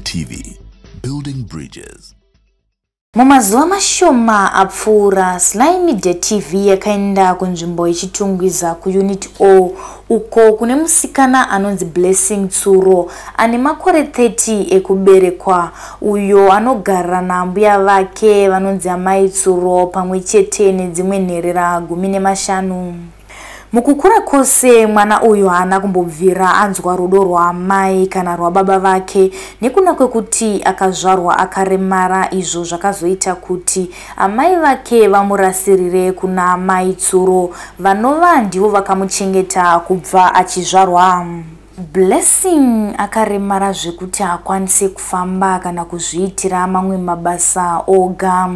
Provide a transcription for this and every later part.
TV, building bridges. Mumazuva mashoma apfuura, Sly Media TV yakaenda kunzvimbo yeChitungwiza kuUnit O uko kune musikana anonzi Blessing Tsuro ane makore 30 ekuberekwa uyo anogara naambuya vake vanonzi Amai Tsuro pamwe chete nedzimwe nherera 15. Mukukura kwose mwana uyu haana kumbobvira anzwa rudo rwaamai kana rwababa vake nekuna kwekuti akazvarwa akaremara izvo zvakazoita kuti amai vake vamurasirire kuna amai Tsuro vanova ndivo vakamuchengeta kubva achizvarwa. Blessing akaremara zvekuti haakwanise kufamba kana kuzviitira mamwe mabasa oga.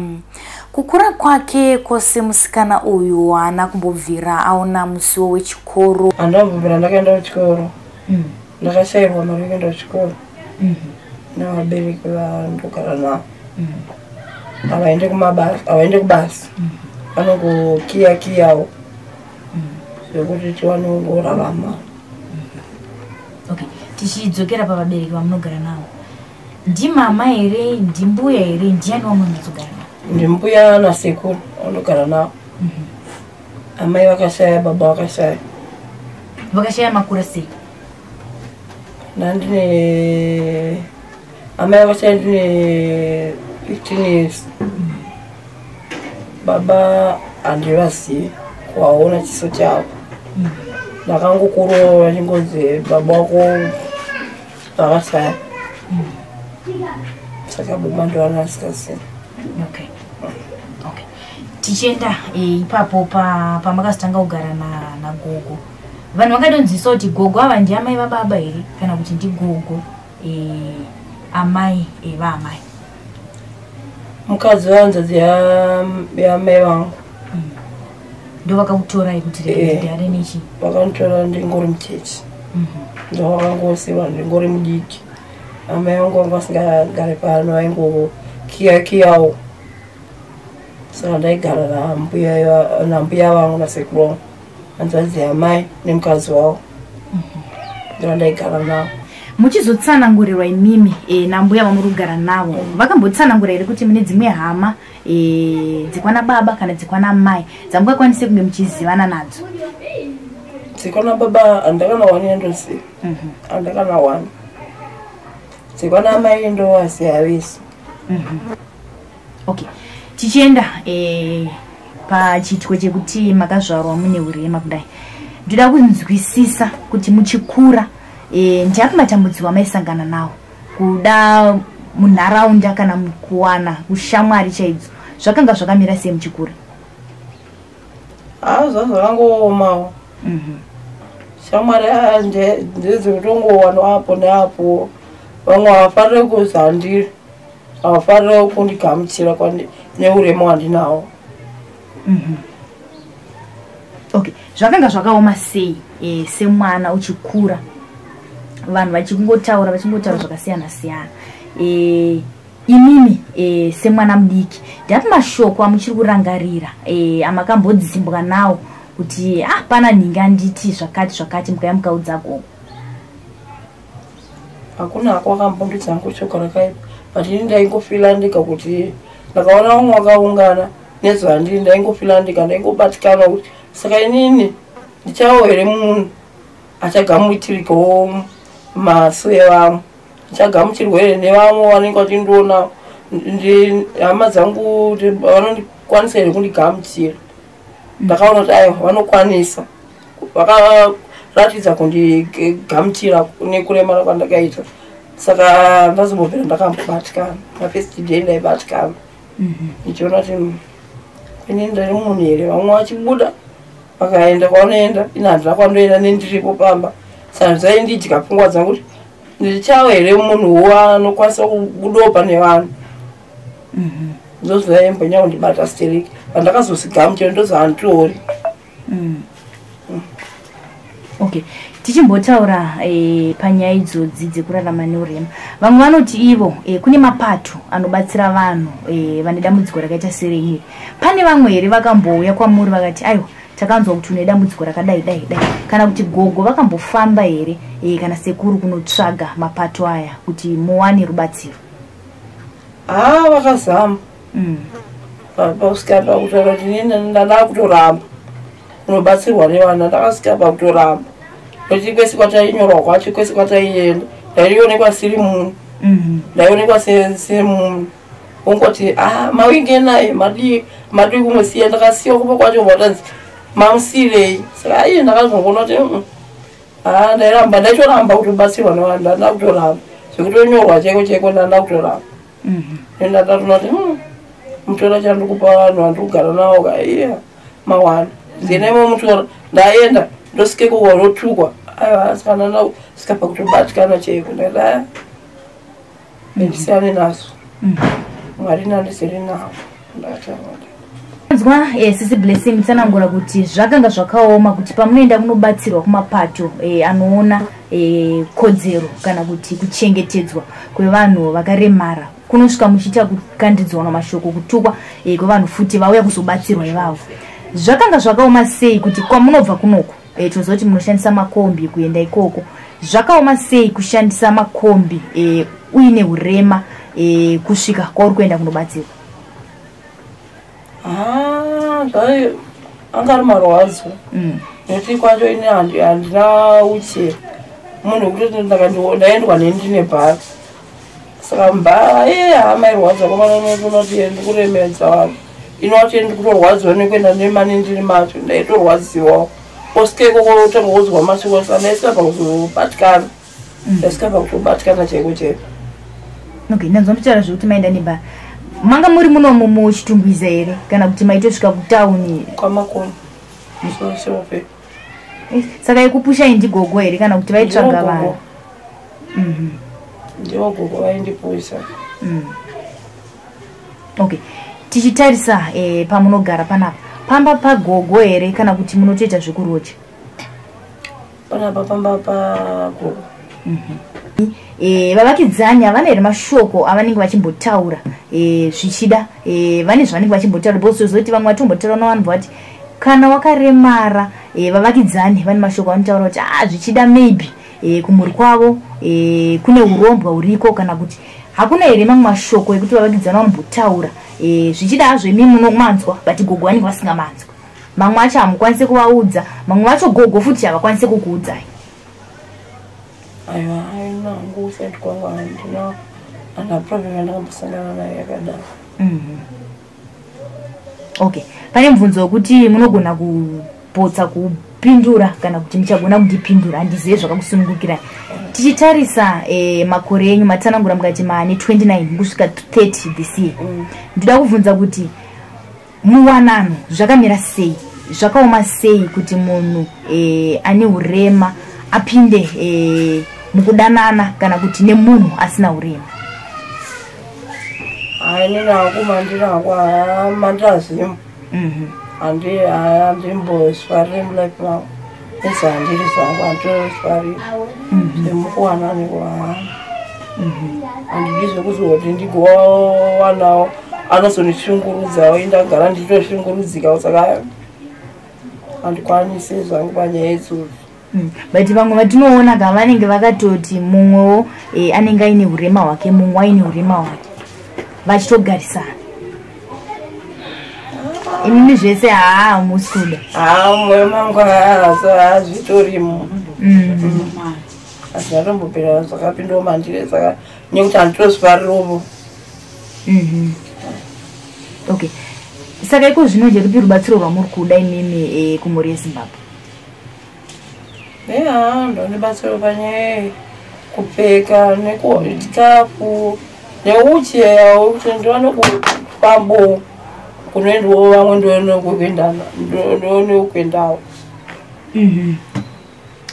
Kukura kwake kwose musikana uyu haana kumbobvira aona musiwo wechikoro. Handambobvira ndakaenda kuchikoro. Ndakashayirwa mari yekuenda kuchikoro nevabereki vandogara navo. Havaende kumabasa, havaende kubasa. Vanongokiya kiyawo zvekuti tiwane kungorarama. Okay, tichidzokera pavabereki vamunogara navo, ndimama here, ndimbuya here, ndiani wamunozogara navo? Ndimbuya nasekuru vanogara navo. Amai vakashaya, baba vakashaya. Vakashaya makura sei? Ndandine amai vakashaya ndine 15 years. Baba handivazivi, kuvaona chiso chavo. Ndakangokurawo vachingonzi baba wako vakashaya. Saka baba ndovana vasingazivi. Okay, tichienda ipapo pamakazotanga kugara nagogo, vanhu vangadonzwisa kuti gogo ava ndiamai vababa here kana kuti ndigogo amai vaamai? Mukadzi wehanzvadzi yamai vangu. Ndo vakakutorai kuti ndigare nechi? Vakanditora ndingori mucheche. Ndo vakangosiwa ndingori mudiki. Amai vangu vanga vasingagare pano, vaingokiya kiyawo. Saka ndaigara nambuya vangu nasekuru vangu, hanzvadzi yamai nemukadzi wavo, ndo ndaigara navo. Muchizotsanangurirwa imimi nambuya vamuri kugara navo, vakambotsanangura here kuti mune dzimwe hama dzekwana baba kana dzekwana mai dzamungakwanise kunge muchizivana nadzo? Dzekwana baba handakana wani yandoziva, handakana wani. Dzekwana mai ndovaziva vese. Okay, tichienda pachiitiko chekuti makazvarwa mune urema kudai, ndoda kunzwisisa kuti muchikura ndiapi matambudziko amaisangana nawo kuda munharaunda kana kuwana ushamwari chaidzo? Zvakanga zvakamira sei muchikura? Haa, zvazvakangoomawo. Shamwari ndedzekutongowana apo neapo. Vamwe havafarire kuzandiri, havafarire kundigamuchira neurema hwandinawo. Okay, zvakanga zvakaoma sei semwana uchikura, vanhu vachingotaura, vachingotaura zvakasiyana siyana? Imimi semwana mudiki, ndapi mashoko amuchiri kurangarira amakambodzimbwa nawo kuti ah, pana nhingi anditi zvakati zvakati, mukaya mukaudza gogo? Hakuna hako akambondudza hangu shoko rakaipa, but ini ndaingofila ndega kuti ndakaona vamwe vakaungana nezuva ndiri, ndaingofila ndega, ndaingobatikana kuti saka inini ndichawo here munhu achagamuchirikawo maso evamwe, ndichagamuchirwa here nevamwe vanenge vachindiona, hama dzangu vanondikwanisa here kundigamuchira? Ndakaona kuti aiwa, vanokwanisa, vakaratidza kundigamuchira nekuremara kwandakaita. Saka ndazombobvira ndakambobatikana. Mafirst day ndaibatikana ndichiona kuti inini ndiri munhu here? Vamwe vachibuda vakaenda kwavanoenda, ini handina kwandoenda, nendiripo pamba. Saka zvaindidya pfungwa dzangu kuti ndichava here munhu anokwanisa kubudawo pane vanhu. Ndozvaimbonya kundibata stereki. Pandakazosigamuchira, ndozaanditori. Okay, tichimbotaura panyaya idzodzi dzekurarama neurema, vamwe vanoti ivo kune mapato anobatsira vanhu vane dambudziko rakaita serenyu. Pane vamwe here vakambouya kwamuri vakati aiwa, Takanzwa kuti une dambudziko rakadai dai dai, kana kuti gogo vakambofamba here kana sekuru kunotsvaga mapato aya kuti muwane rubatsiro? Haa, vakazama. Pakusvika pakutaura kuti inini ndada kutoramba kunobatsirwa nevana, ndakasvika pakutoramba nekuti kwese kwatainyorwa kwacho, kwese kwataienda, ndaionekwa siri munhu. Ndaionekwa semunhu ungoti a mawinge naye madii madii kumusiya. Ndakasiya kupa kwacho, vatanzi mamusirei. Saka aiye ndakazongoona kuti ha, ndairamba, ndaitoramba kutobatsirwa nevanhu. Ndanda kutoramba zvekutonyorwa chaiko chaiko, ndanda kutoramba. Ndandatoona kuti mutora chandikupa vanhu vandiri kugara navo ka, iya mawana ndinemo mutora, ndaenda ndosvike kurotukwa. Aiwa, asi kana ndasvika pakutobatikana chaiko, ndakati aya ndisiyane nazvo. Mwari nandisiri navo, ndakataura. Nzwa Sisi Blessing tsanangura kuti zvakanga zvakaoma kuti pamunoenda kunobatsirwa kumapato anoona kodzero kana kuti kuchengetedzwa kwevanhu vakaremara, kunosvika muchiita kukandidzwa namashoko, kutukwa kwevanhu futi vauya kuzobatsirwa ivavo. Zvakanga zvakaoma sei kuti kwamunobva kunoko, tinoziva kuti munoshandisa makombi kuenda ikoko, zvakaoma sei kushandisa makombi uine urema kusvika kwauri kuenda kunobatsirwa? Ah, zvai anga ari marwadzo nekuti kwacho ini handina wheelchair. Munhu wekutoti ndaendwa neni ndine bhara, saka mbhara iye hamairwadza komana. Unoti ndikuremedza vanhu, ini wacho ndikutorwadziwa nekuenda nemani ndiri macho, ndaitorwadziwawo. Osvika ikoko otanga kuudzwa mashoko, saka ndaisvika pakuzobatikana, ndaisvika pakutobatikana chaiko chaiko. Okay, ndanzwa muchitaura zvekuti maenda nebhara. Manga muri munomu muChitungwiza here kana kuti maitosvika kutauni? KwaMakoni soseope. Saka ikupushai ndigogo here kana kuti vaitsvaga vanhu? Ndivo gogo vaindipusha. Okay, tichitarisa pamunogara panapa, pamba pagogo here kana kuti munotoita zvekuroja? Panapa pamba pagogo. Vavakidzani havana here mashoko avanenge vachimbotaura? Zvichida vane zvavanenge vachimbotaura, because tozoti vamwe vatombotaura navanhu vati kana wakaremara, vavakidzani vane mashoko avanotaura kuti a zvichida maybe kumhuri kwavo kune urombwa huriko, kana kuti hakuna here mamwe mashoko ekuti vavakidzani vanombotaura? Zvichida hazvo imi munomanzwa, but gogo vanenge vasingamanzwa. Mamwe acho hamukwanisi kuvaudza, mamwe vacho gogo futi havakwanisi kukuudzai. Aiwa, aina hangu usati kwangu, handina, handina problem yandakambosangana nayo yakadaro. Okay, pane mubvunzo wekuti munogona kupotsa kupindura kana kuti muchagona kundipindura, handizive, zvakakusunungukirai. Tichitarisa makore enyu, matsanangura mukati maane 29 kusvika 30 this year. Ndoda kubvunza kuti muwanano zvakamira sei? Zvakaoma sei kuti munhu ane urema apinde mukudanana kana kuti nemunhu asina urema? Hai, inini hangu mandiri hangu, mandirazimu. Handimboswariri mulife mangu ese, handiri zvangu, handitoswariri zvemukuwananiko. Handidi zvekuzoti ndigowanawo anozondishungurudzawo, indagara ndichitoshungurudzikawo, saka handikwanisi zvangu panyaya idzodzo. But vamwe vatinoona ka vanenge vakatoti mumwewo anenge aine urema hwake, mumwe aine urema hwake, vachitogarisana. Inini zvese haa, hamusi kuda? Haa, mwoyo mangu hazvitorimo. Hazvina tombopera zvakapindawo mandiri, saka nekuti handitozvifarirovo. Okay, saka iko zvino nderupi rubatsiro rwamuri kuda imimi kumhuri yeZimbabwe? Eya, ndonibatsiro panyaya kupfeka nechikafu neucheya wekuti ndiwane kufambo kunoendawo vamwe, ndione kuendawo.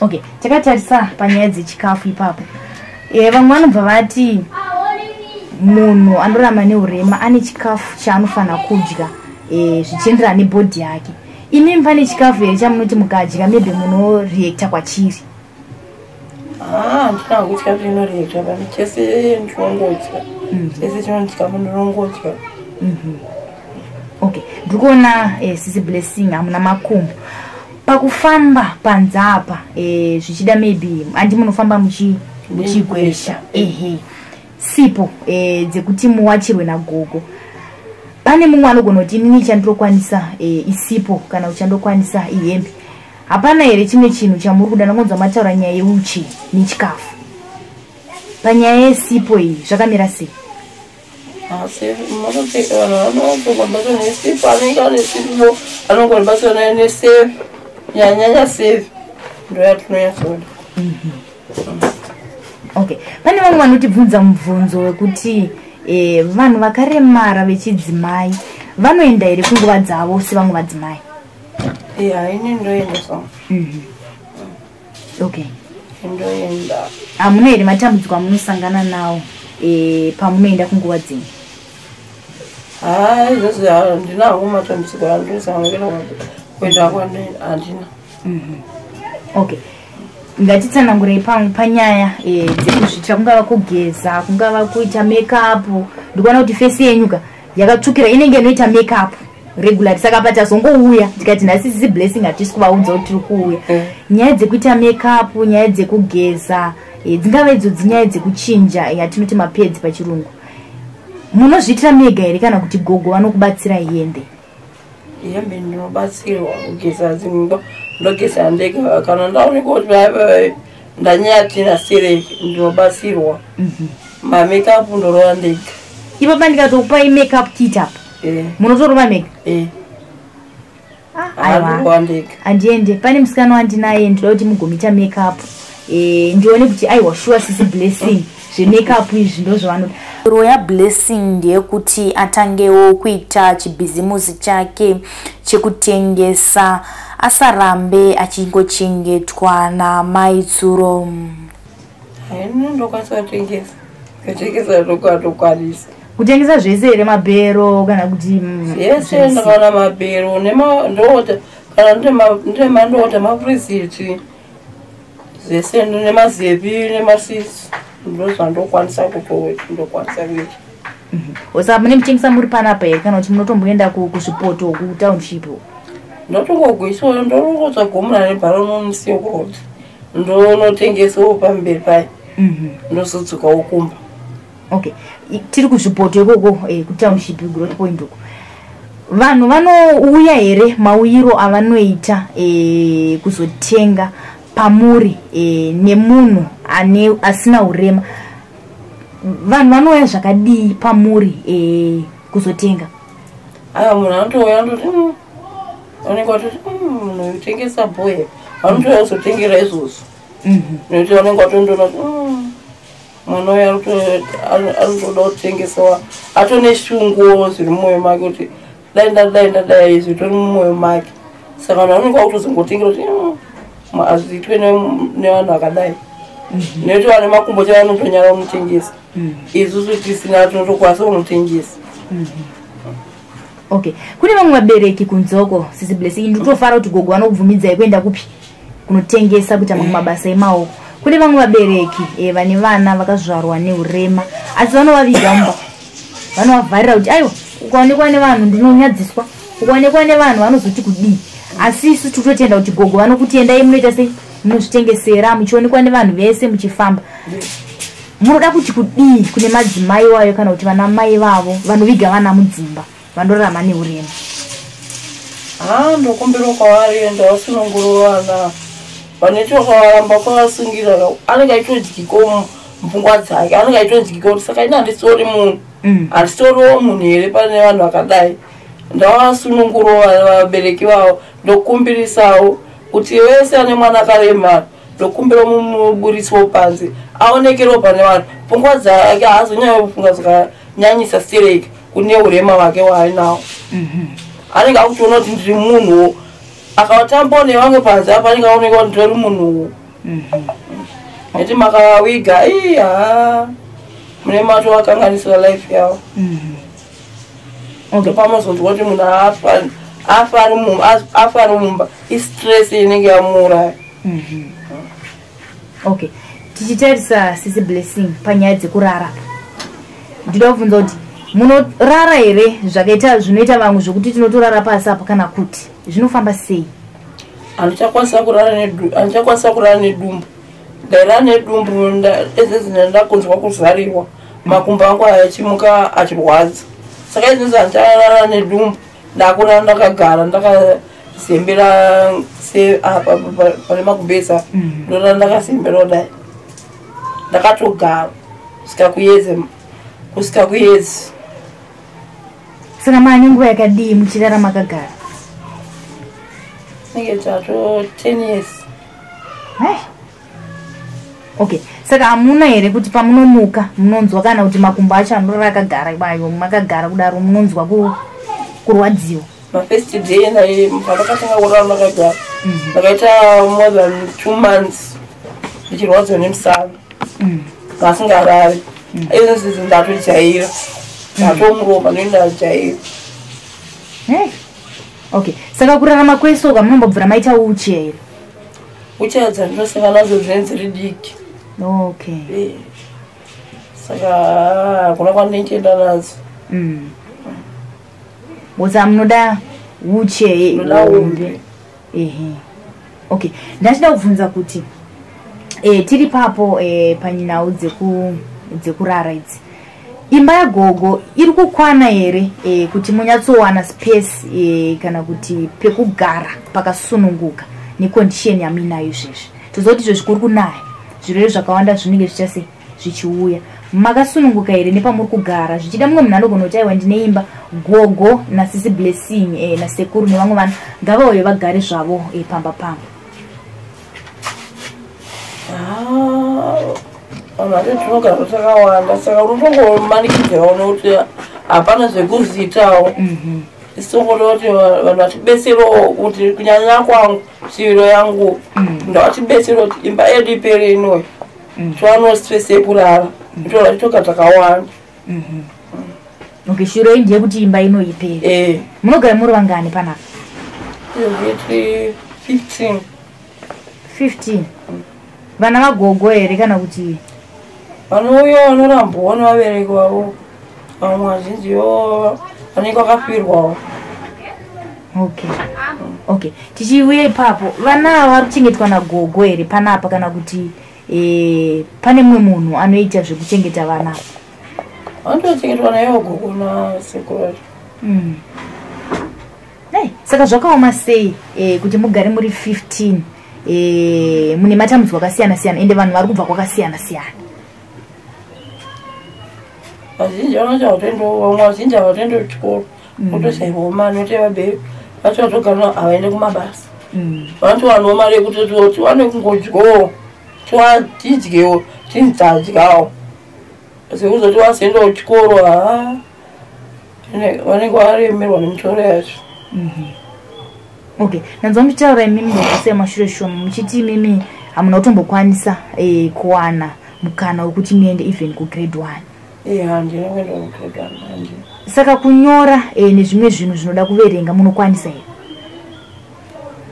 Okay, takatarisa panyaya dzechikafu ipapo, vamwe vanobva vati munhu anorarama neurema ane chikafu chaanofanira kudya zvichienderana nebody yake. Imimi pane chikafu here chamunoti mukadya maybe munoreacta kwachiri? Haa, handina hangu chikafu chinoreacta pane chese, ndinongodya chese chinondikafu, ndinongodya. Okay, ndiri kuona Sisi Blessing hamuna makumbo pakufamba panze apa, zvichida maybe handi munofamba muchigwesha, ehe, sipo dzekuti muwachirwe nagogo. Pane mumwe anogona kuti inini chandinokwanisa isipo, kana kuti chandokwanisa ihembe. Hapana here chimwe chinhu chamuri kuda? Ndangonzwa mataura nyaya yeuchi nechikafu. Panyaya yesipo iyi zvakamira sei? Asi vanhu vanongobatsira nesipo, anenge ane sipo anongobatsira nesefi, nyanyanya sefi ndo yatinonyatsoda. Okay, pane vamwe vanotibvunza mubvunzo wekuti vanhu vakaremara vechidzimai vanoenda here kunguva dzavo sevamwe vadzimai? Ya, ini ndoenda so. Okay. Ndoenda. Hamuna here matambudziko amunosangana nawo pamunoenda kunguva dzenyu? Hai, izvozvo handina hangu matambudziko andosangana kuenda kwandoenda, handina. Okay, ngatitsanangurei panyaya dzekuzviitira, kungava kugeza, kungava kuita makeup. Ndikuona kuti face yenyu ka yakatsvukira, inenge inoita makeup regularly, saka patazongouya tikati nhasi Sisi Blessing hatisi kuvaudza kuti tiri kuuya. Nyaya dzekuita makeup, nyaya dzekugeza, dzingava idzodzi nyaya dzekuchinja yatinoti mapads pachirungu, munozviitira mega here kana kuti gogo vanokubatsirai hembe? Hembe ndinobatsirwa, kugeza dzimba ndogeza ndega. Kana ndaoneka kuti ndanyatira sereki, ndinobatsirwa. Mamakeup ndorova ndega. Ipapa ndikatokupai makeup kit apa, munotorova mega? Eh. Ah, aiwa. Ndorova ndega. Handiende, pane musikana wandinaye, ndoda kuti mugomuita makeup, ndione kuti aiwa, shuwa Sisi Blessing zvemakeup izvi ndo zvavanoda. Ro yaBlessing ndeyekuti atangewo kuita chibhizimusi chake chekutengesa, asarambe achingochengetwa namai Tsuro. Haini, ndokwanisa kutengesa, kutengesa ndokwanisa. Kutengesa zvese here, mabhero kana kuti Zvese. zvese? Ndakaona mabhero ndoota, kana ndema ndoota mapurisiti, zvese, nemazepi nemasisi, ndo zvandokwanisa kutoita, ndokwanisa kuita. Saka mune muchitengesa muri panapa here kana kuti munotomboenda kuzvipoto kutownship? Ndotongogwisawo, ndonongotsvaga munhu ane bharo nonisiyo kuroad, ndonotengesawo pamberi payo, ndozodzokawo kumba. Okay, tiri kuzvipoto ikoko, kutownship, Growth Point uko, vanhu vanouya here? Mauyiro avanoita kuzotenga pamuri nemunhu ane asina urema, vanhu vanouya zvakadii pamuri kuzotenga? Aya, munhu anotouya anototi, unenge watoti, munhu uyu tengesa bhoye." Vanotouya kuzotengera izvozvo, nekuti vanenge vatondoona kuti, mwana uyu arikutoda kutengesewa, atone shunguwo zviri mumwoyo make kuti dai ndadai ndadai, zvitori mumwoyo make." Saka vanhu vanenge vakutozongotengera kuti, hazviitwe nevanhu vakadai," nekuti vane makumbo chavanotonyara kunotengesa, isusu tisina tinotokwanisa kunotengesa. Okay, kune vamwe vabereki kunzoko, Sisi Blessing, ndikutofara kuti gogo vanokubvumidzai kuenda kupi, kunotengesa, kuita mamwe mabasa emaoko. Kune vamwe vabereki vane vana vakazvarwa neurema, asi vanovaviga mumba, vanovavharira kuti aiwa, ukaonekwa nevanhu ndinonyadziswa, ukaonekwa nevanhu vanozoti kudii. Asi isu tikutotenda kuti gogo vanokutendai, munoita sei, munozvitengesera muchionekwa nevanhu vese muchifamba. Munoda kuti kudii kune madzimai wayo kana kuti vana mai vavo vanoviga vana mudzimba vanorarama neurema? Ha, ndokumbira kwavari, ndavasunungura vana vanoti vakavaramba kwavasungira, anenge aitodyiko mupfungwa dzake, anenge aitodyiko kuti saka ini handisitori munhu, handisitoriwo munhu here pane vanhu vakadai? Ndavasunungurawo vabereki vavo. Ndokumbirisawo kuti vese ane mwana akaremara, ndokumbira mumuburisiwo panze, aonekerewo pane vanhu. Pfungwa dzake haazonyanya kufunga zvakanyanyisa stereki kune urema hwake waainawo. Anenge akutoona kuti ndiri munhuwo, akatambawo nevamwe panze apa, anenge aoneka kuti nditori munhuwo. Nekuti makavawiga, ii, ha, mune matovakanganisira life yavo. Ndopamazonzwa kuti munhu afa ari mumba, istress inenge yamuuraya. Okay, tichitarisa, Sisi Blessing, panyaya dzekurara, ndinoda kubvunza kuti Munorara here zvakaita zvinoita vamwe zvokuti tinotorara pasi apa, kana kuti zvinofamba sei? Handichakwanisa kurara nedumbu. Ndairara nedumbu ezvezina ndakunzwa kuzarirwa, makumbo angu achimuka achirwadza. Saka izvozvo handicharara nedumbu, ndakurara ndakagara, ndakazembera seapa pane magumbeza. Ndorara ndakazembera kudai, ndakatogara kusvika kuyedzi. Saka maane nguva yakadii muchirara makagara? Nenge tato 10 years. Okay, saka hamuna here kuti pamunomuka munonzwa kana kuti makumbo acho anorara akagara iwayo, makagara kudaro munonzwa kurwadziwa? Mafirst day pandakatanga kurara ndakagara, ndakaita more than 2 months ndichirwadziwa nemusana, asingarari. Izvozvi ndatojaira, ndatomuropa ndoindajaira. Okay, saka kurarama kwesoka munombobvira maita uchi here? Uchi dzandinosanga nadzo dzinenge dziri diki. Okay. Saka hakuna kwandinochienda nadzo. Woza munoda uchi hombe. Ehe. Okay, ndachida kubvunza kuti tiri papo panyinau dzekurara idzi, imba yagogo iri kukwana here kuti munyatsowana space kana kuti pekugara pakasununguka necondition yamuinayo izvezvi? Toziva kuti izvezvi kuri kunaya, zvirwere zvakawanda zvinenge zvichase zvichiuya. Makasununguka here nepamuri kugara? Zvichida mumwe munhu anogona kuti aiwa, ndine imba, gogo nasisi Blessing nasekuru nevamwe vanhu ngavauye vagare zvavo pamba pangu. Vanhu vacho tinogara takawanda, saka unotongomanikidzirawo nekuti hapana zvekuziitawo. Isongoda kuti vanhu vatibetserewo, kuti kunyanya kwangu shiviro yangu, ndavatibetsere kuti imba yedu ipere inoyi, tiwanewo space yekurara, totora titoga takawanda. Okay, shuviro iyi ndeyekuti imba ino ipere. Eh. Munogara muri vangani panapa? Tiri 15. 15 vana vagogo here kana kuti? Vanouya vanorambuwa nevabereki vavo, vamwe vazhinjiwo vanenge vakafirwawo. Okay, tichiuya ipapo, vana ava vari kuchengetwa nagogo here panapa, kana kuti pane mumwe munhu anoita zvekuchengeta vana ava? Vanotochengetwa naivo gogo nasekuru vacho. Hey, saka zvakaoma sei kuti mugare muri 15, mune matambudziko akasiyana siyana, ende vanhu vari kubva kwakasiyana siyana? Vazhinji vanocha vatendo, vamwe vazhinji havatoende kuchikoro, kutoshayiwawo mari, nekuti vabereki vacho vatogara havaende kumabasa. Vanotowanawo mari yekuti tiwane kungodyawo, tidyewo, tinzadyawo. Sekuzoti vazoenda kuchikoro, haa, vanenge varemerwa nemitoro yacho. Okay, ndanzwa muchitaura imimi ngokuseya mashure shoma muchiti imimi hamuna kutombokwanisa kuwana mukana wekuti muende even kugrade 1. Eh, handina kuenda kugrade 1, handina. Saka kunyora nezvimwe zvinhu zvinoda kuverenga munokwanisa here?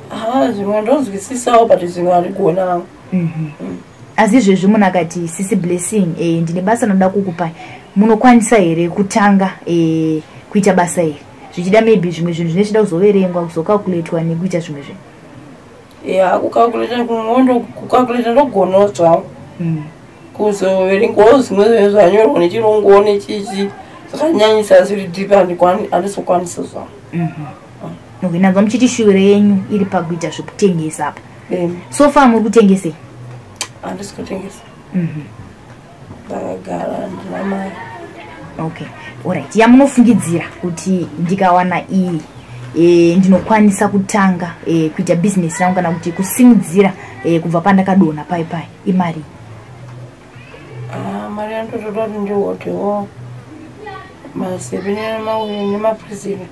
Ha, zvimwe ndonzwisisawo, but zvimwe handigonawo. Asi izvezvi munhu akati, "Sisi Blessing, ndine basa rinoda kukupai," munokwanisa here kutanga kuita basa iri? Zvichida maybe zvimwe zvinhu zvine zvida kuzoverengwa, kuzokalkuletwa nekuita zvimwe zvinhu. Ya, kukalkuleta kumondo, kukalkuleta ndogonawo zvangu. Kuzoverengawo zvimwe zvinhu zvanyorwa nechirunguwo nechichi zvakanyanyisa zviri deep, handizokwanisa zvangu. Okay, nanzwa muchiti shuviro yenyu iri pakuita zvekutengesa apa. So far muri kutengesei? Handisi kutengesa, ndakagara, handina mari. Okay, alright, yamunofungidzira kuti ndikawana iyi ndinokwanisa kutanga kuita bhizinesi rangu kana kuti kusimudzira kubva pandakadonha pai pai, imari? Ah, mari yandotoda kuti ndihodhewo mazepe nemaprizina,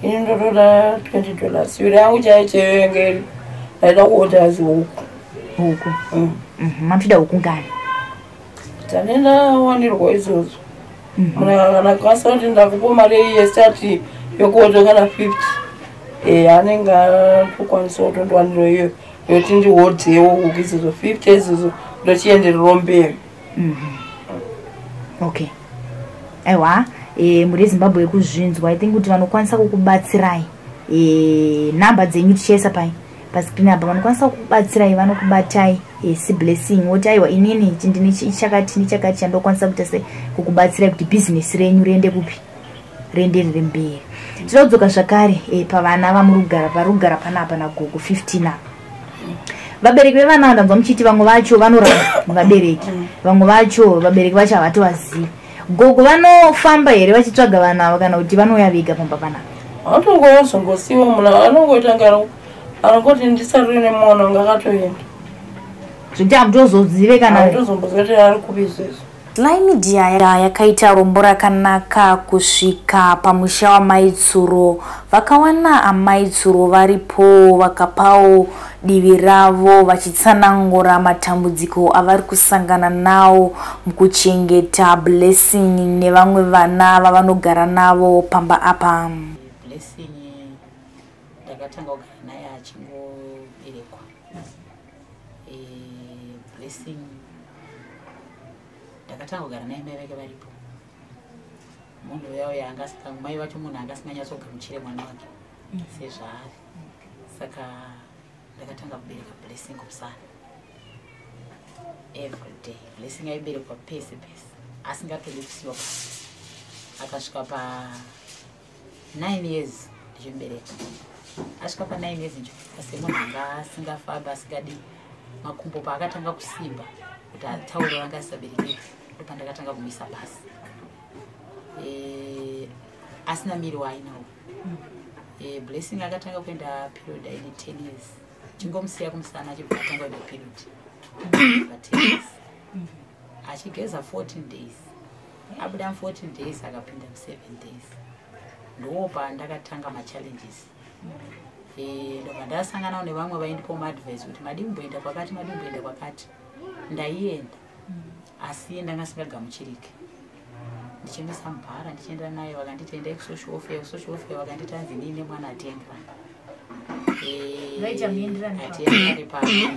ini ndotoda $20. Iri yangu chaiyo chaiyo yange iri ndaida kuhodha zihuku. Huku? Mamuchida huku ngani? Dzanendawanirwa izvozvo, munhu kana kwanisa kuti ndakupa mari yestart yokuhodha kana 50, anenge atokwanisa kutondiwanirwa iyoyo yekuti ndihodhewo huku idzodzo 50 idzodzo, ndochiendererawo mberi. Okay, aiwa. Mhuri yeZimbabwe yekuzvinzwa, I think kuti vanokwanisa kukubatsirai, nhamba dzenyu tichaisa pai pascreen apa. Vanokwanisa kukubatsirai vanokubatai, siBlessing woti, "Aiwa, inini ndine chakati nechakati chandokwanisa kuita se kukubatsirai kuti bhizinesi renyu riende kupi, rienderere mberi." Tinoda kudzoka zvakare pavana vamuri kugara, vari kugara panapa nagogo 15 apa. Vabereki vevana ndanzwa muchiti vamwe vacho vanoramba vabereki, vamwe vacho vabereki vacho havatovazivi. Gogo vanofamba here vachitsvaga vana ava, kana kuti vanouya vega pamba panapa? Vanotongozongosiwa, munhu anongoita ngaro anongoti ndisarire nemwana wangu, akatoenda. Zvekuti hamutozozive kana? Hatozomboziva kuti ari kupi izvezvo. Sly Media yakaita rombo rakanaka kusvika pamusha waMai Tsuro. Vakawana amai Tsuro varipo, vakapawo divi ravo vachitsanangura matambudziko avari kusangana nawo mukuchengeta Blessing nevamwe vana vavanogara navo pamba apa. Blessing ndakatanga kugara naye achingoberekwa. Blessing ndakatanga kugara naye mai vake varipo. Munhu uya uya mai vacho munhu anga asinganyatsogamuchire mwana wake sezvaari, saka ndakatanga kubereka Blessing kumusana every day. Blessing aiberekwa pese pese, asingatodi kusiyiwa pasi. Akasvika pa 9 years ndichimubereka. Asvika pa 9 years ndichimubereka semunhu anga asingafambi, asingadii, makumbo paakatanga kusimba kuti ataure vanga asisaberekeki, ndopandakatanga kumisa pasi. Asina miri waainawo. Blessing akatanga kuenda period aine 10 years. Chingomusiya kumusana achibva atanga kuenda period pa 10 years, achigeza 14 days, abuda mu14 days, akapinda mu7 days. Ndo pandakatanga machallenges. Ndobva ndasanganawo nevamwe vaindipawo maadvice kuti madi kumboenda kwakati, madi kumboenda kwakati. Ndaienda, asi ndanga singagamuchiriki. Ndichimisa mubhara, ndichienda naye, vakanditi endai kusocial welfare. Kusocial welfare vakanditi anzi niine mwana atienderani. Vaita muenderani papi? Atienderani pamiri.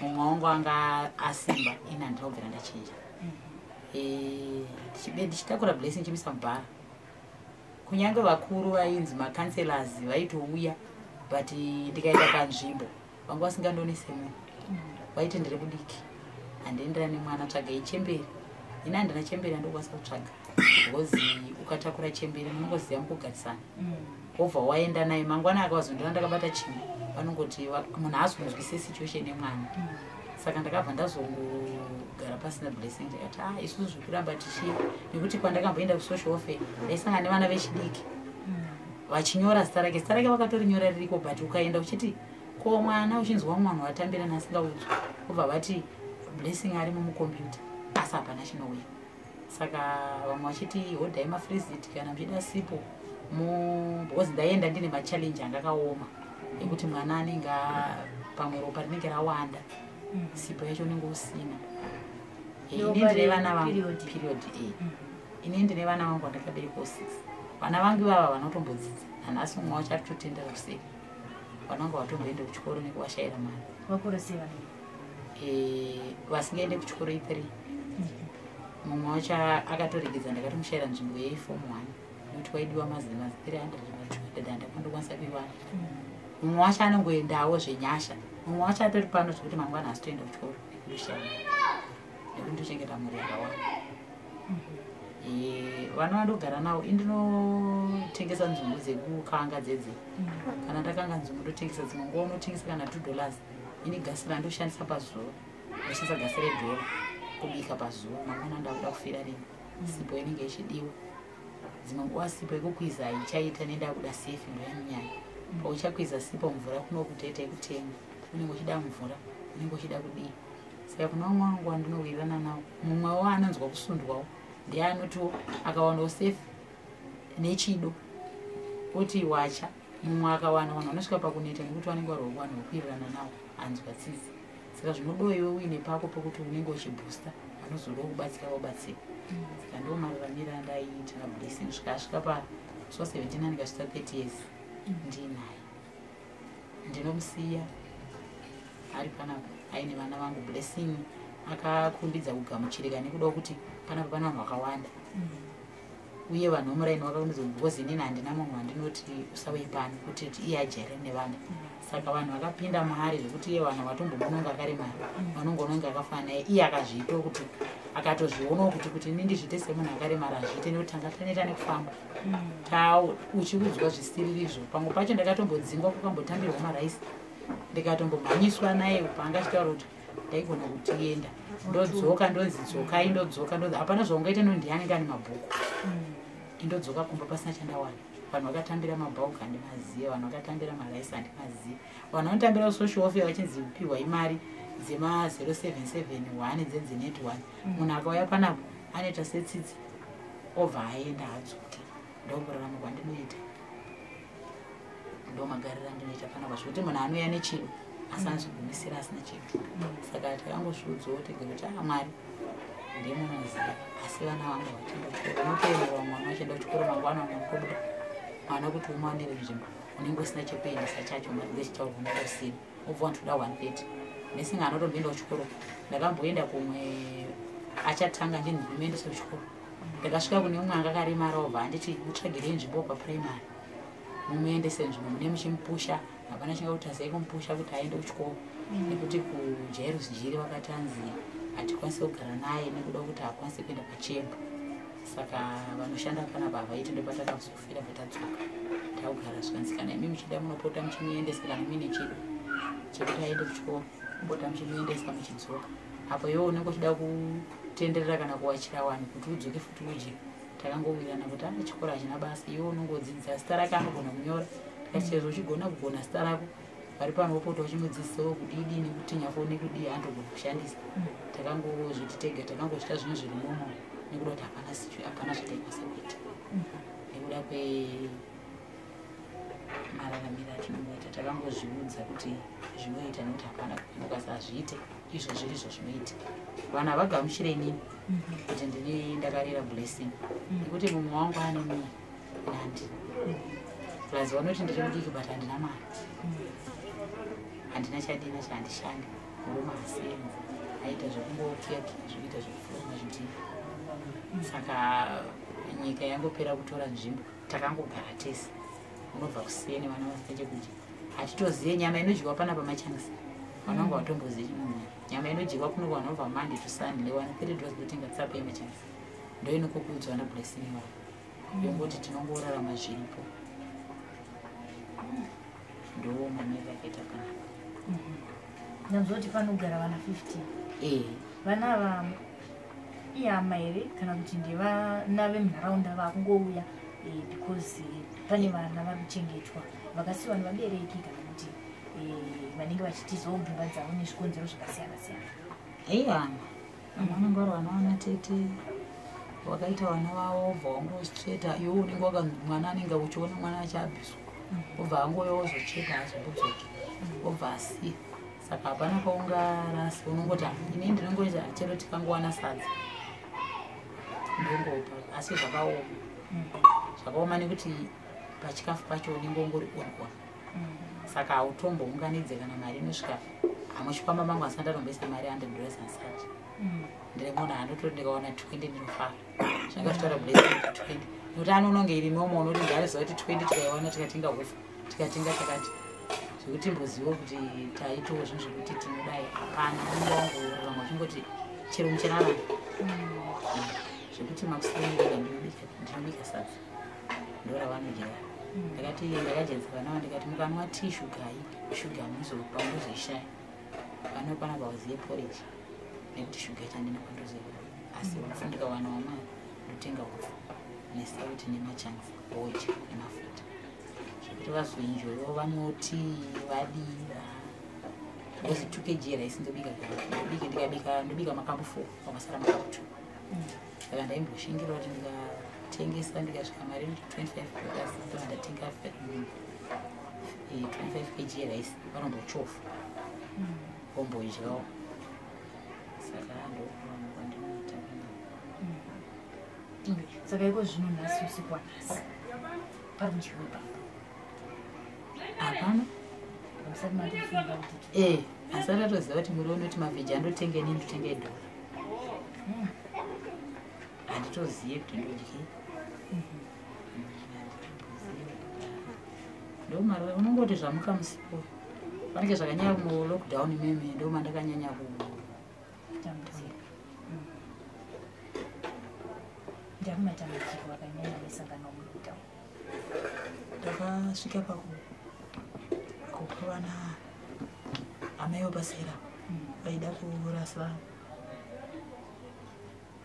Mumwe wangu anga asimba, ini handina kubvira ndachinja. Ndichitakura Blessing ndichimisa mubhara, kunyange vakuru vainzi macouncillors vaitouya, but ndikaenda panzvimbo vanga vasingandoni semunhu. Vaiti ndiri mudiki, handienderani nemwana, tsvagai chemberi. Ini handina chemberi andokwanisa kutsvaga, because ukatakura chemberi munongoziva mukugarisana, wobva waenda naye, mangwana akavazondona ndakabata chimwe, vanongoti munhu haazonzwise situation yemwana. Saka ndakabva ndazongogara pasina Blessing. Ndikati, "A, isusu zvekuramba tichi," nekuti kwandakamboenda kusocial welfare ndaisangana nevana vechidiki vachinyora zita rake. Zita rake vakatorinyora ririko, but ukaenda uchiti ko mwana, uchinzwa mumwe vanhu vatambirana asingaudzwa, ubva vati Blessing arimo mucomputer, asi hapana chinouya. Saka vamwe vachiti hodhai mafreezit kana muchida sipo mu, because ndaienda ndine machallenges anga akaoma ekuti mwana anenge pamwe ropa rinenge rawanda, sipo yacho unenge usina. Ini ndine vana vangu Period. Period. Ini ndine vana vangu vandakaberekawo six. Vana vangu ivava vanotombodzidza nanhasi, mumwe wacho ari kutotendera kuseka. Vana vangu vatomboende kuchikoro nekuvashayira mari. Vakura sei vana? Vasingaende kuchikoro i3. Mumwe wacho akatoregedza, ndakatomushayira nzvimbo yeform 1 nekuti kwaidiwa mazi 300, ma200, handakandokwanisa kuiwana. Mumwe wacho anongoendawo zvenyasha. Mumwe wacho atori pano zvekuti mangwana asitoenda kuchikoro nekutoshaya mari, nekuti ndochengeta mhuri yakawanda. Vana vandogara navo, indinotengesa nzungu dzekukanga dzedze. Kana ndakanga nzungu ndotengesa, dzimwe nguva unotengesa kana $2. Ini gasi randoshandisa pazuva, ndoshandisa gasi redhora kubika pazuva. Mangwana ndakuda kufira rini, sipo inenge ichidiwa. Dzimwe nguva sipo yekukwiza haichaita, nendakuda sefi. Ndoyanyanya pauchakwiza sipo, mvura kunokuteta yekutenga, unenge uchida mvura, unenge uchida kudii. Saka kuna umwe wangu wandinowirirana nawo, mumwewo anonzwa kusundwawo, ndiye anotiwo akawanawo sefi nechido oti wacha. Mumwe akawana, vanhu vanosvika pakuneta nekuti vanenge vari vanhu vekuwirirana navo, anzwa tsitsi. Saka zvinodiwa iwe uine pako pekuti unenge uchiboosta, vanozodawo kubatsira vobatsira. Saka ndo mararamiro andaiita naBlessing svika asvika pa so 17, andikasvitsa 30 years ndinaye. Ndinomusiya ari panapa aine vana vangu. Blessing akakurumbidza kugamuchirika nekuda kuti panapa pane vanhu vakawanda. Uye vanhu vemuraini vakakunzi inini handina munhu wandinoti usauye pano kuti iye ajaire nevamwe. Saka vanhu vakapinda maari zvekuti iye vanhu vatombomunonga akaremara, vanongononga akafanana naye. Iye akazviitawo kuti akatozvionawo kuti ini ndizviite semunhu akaremara hazviite, nekuti tanga taneta nekufamba uchiudzwa zvisiririzvo. Pamwe pacho ndakatombodzingwa kukambotambirwa maraisi, ndikatombomhanyiswa naye paanga achitaura kuti ndaigona kutienda ndodzoka, ndonzi dzokai, ndodzoka, ndonzi hapana zvaungaita nokuti ndiye anenge ane mabhuku. Indodzoka kumba pasina chandawana. Vanhu vakatambira mabhauga handimazive, vanhu vakatambira maraisi handimazive, vanhu vanotambira social welfare vachinzi piwa imari dzema 0771 dzenzinet 1. Munhu akauya panapo anoita setsitsi obva aenda, adzoke. Ndokurarama kwandinoita, ndomagariro andinoita panapa, zvekuti munhu anouya nechido asi anozogumisira asina chido. Saka takangozviudzawo tega kuti a Mwari ndiye munoziva, asi vana vangu vachienda kuchikoro, unotoemera vamwe vana vachienda kuchikoro, mangwana vamwe mwana kuti umuwanire nzvimbo unenge usina chekuendesa chacho, mari dzechitaurwa unenge usina, wobva wantoda 130 nesinga anotomboenda kuchikoro. Ndakamboenda kumwe achatanga ndinzi ndimuendese kuchikoro, ndakasvika kune umwe anga akaremara, obva anditi mutsvagirei nzvimbo papuraimary mumuendese nzvimbo, mune muchimupusha, hapana chingakuti kumupusha kuti aende kuchikoro, nekuti kuJairos Jiri vakatanzi hatikwanisi kugara naye nekuda kuti haakwanisi kuenda pachemba. Saka vanoshanda panapa havaiti, ndopatakazofira patadzoka takugara. Zvikanzi kana imi muchida munopota muchimuendesa, kana muine chido chekuti aende kuchikoro mupota muchimuendesa muchidzoka. Apo iwe unenge uchida kutenderera kana kuwachira vanhu kuti udzoke futi udye. Takangowirirana kuti a chikoro hachina basa, iwe unongodzidza zita rake anogona kunyora, tikati chezvo uchigona kugona zita rako vari pano wopota uchimudzidzisawo kudidi nekutinya foni nekudii andogona kushandisa. Takangozviti tega takangozvita zvinhu zviri momo nekuda kuti hapana zvataikwanisa kuita nekuda kwemararamiro atinongoita. Takangozviudza kuti zvinoita nekuti hapana ukasi hazviite, izvo zvirizvo zvinoita. Vanhu havagamuchire inini kuti ndini ndakarera Blessing nekuti mumwe wangu ane mumwe nandi plus vanoti ndiri mudiki, but handina mari, handina chadina chahandishandi, murume hasenzi, aita zvekungokiyakiya zvekuita zvekufuruma zvidhina. Saka nyika yangopera kutora nzvimbo, takangogara tese. Unobva kuseni vana vasina chekudya, hatitozive nyama inodyiwa pana pamachanisi, vana vangu vatombozivi chimwe nyama inodyiwa kuno. Vanhu vabva Monday to Sunday newana $30 kutenga tsapo yemachanisi, ndoinokokuudzwa naBlessing wavo yongoti tinongorarama zviripo, ndo mamiriro akaita panapa. Ndanzwa kuti panogara vana 15. Ee. Vana ava ihama here kana kuti ndevana vemunharaunda vakungouya because pane vana vari kuchengetwa vakasiyiwa nevabereki kana kuti vanenge vachitizawo dzimba dzavo nezvikonzero zvakasiyana siyana? Ihama, vamwe vanenge vari vana vana tete vakaita vana vavo, obva wangotsveta iwe unenge waka mwana anenge uchiona mwana achiabviswa, obva angouya wozocheka azombodzoki, obva asiya. Saka hapana paungarasi, unongoti ini ndinongoita chero tikangowana sadza ndongopa, asi zvakaoma, zvakaoma nekuti pachikafu pacho unenge ungori on on, saka hautombounganidze kana mari inosvika hamuchikwamba mangu asina ndatomboisa mari $100 ansati ndiri munhu anototi ndikaona 20 ndinofara. Zvinenge zvitaura Blessing 20 nekuti anononge iri nomo, unoti ndaiziva kuti 20 tikaiwana tikatenga hufu, tikatenga chakati, zvekuti mboziva kuti taitawo zvinhu zvekuti tinodai, hapana. Unenge wangorarama uchingoti chero muchirarama, zvekuti makuseni ndega ndinobika sadza ndoravanodya. Ndakati ndakajadza vana va ndikati mukanwa tii shugai shuga muzopandozoishaya vano panapa vazive porridge nekuti shuga chandina kwandozoiona, asi upfu ndikawanawo mari ndotenga upfu nesauti nemachanks odya nemafuta zvekuti vazoenjoyawo vanoti vadii because 2 kg rice ndobika, ndobika, ndikabika ndobika makapu 4, pamasara makapu 2. Saka ndaimboshingira kuti ndikatengesa ndikasvika mari inoti $25 ndobva ndatenga 25 kg rice, vanombochovha vombodyawo. Saka ndokurarama kwandinoita panapa. Saka iko zvino nhasi, usiku wanhasi, pari kudyiwa ipapo? Hapana. Musati matofunga kuti e asati atoziva kuti muriwo unoti mavheji andotenga inini ndotenga idhora, handitozive kuti ndodyei. Ndomari unongoti zvamuka musipo panenge zvakanyanya mulockdown imeme ndomandakanyanya kutambudzika. Ndakumatambudziko akanyanya nesangano mulockdown. Ndakasvika pakupa vana amai vapasera vaida kurasa